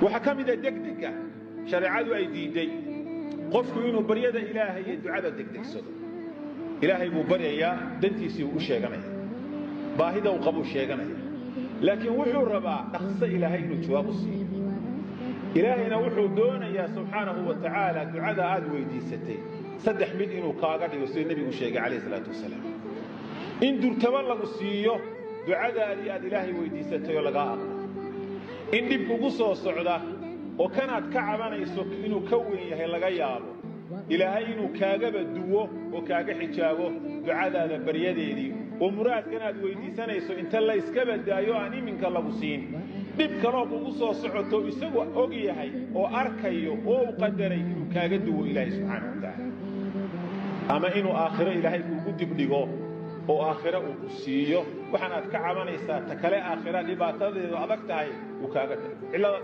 Waxaa ka mida degdega shareecadu ay diidday qofku inuu baryada Ilaahay iyo ducada degdegsado. Ilaahay buu baryayaa, dantiisii buu u sheeganaya, baahida uu qabuu sheeganaya, laakiin wuxuu rabaa dhaqso Ilaahay inuu jawaab u siiyo. Ilaahayna wuxuu doonayaa subxaanahu wa tacaala ducada aad weydiisatay saddex mid inuu kaaga dhigo, sida nebigu sheegay calayhi salaatu wasalaam: in durtaba lagu siiyo ducadaadii aad Ilaahay weydiisatay oo lagaa aqbalo, in dhib kugu soo socda oo kanaad ka cabanayso inuu ka weyn yahay laga yaabo Ilaahay inuu kaagaba duwo oo kaaga xijaabo ducadaada baryadeedii, oo muraadkan aad weydiisanayso inta layska badaayo aan iminka lagu siin, dhib kaloo kugu soo socoto isagu og yahay oo arkayo oo u qadaray inuu kaaga duwo Ilaahay subxaana wa tacaala, ama inuu aakhiro Ilaahay kuugu dibdhigo oo aakhiro uu ku siiyo waxaan aad ka cabanaysaa, ta kale aakhira dhibaatadeedu adag tahay uu kaaga dhigo.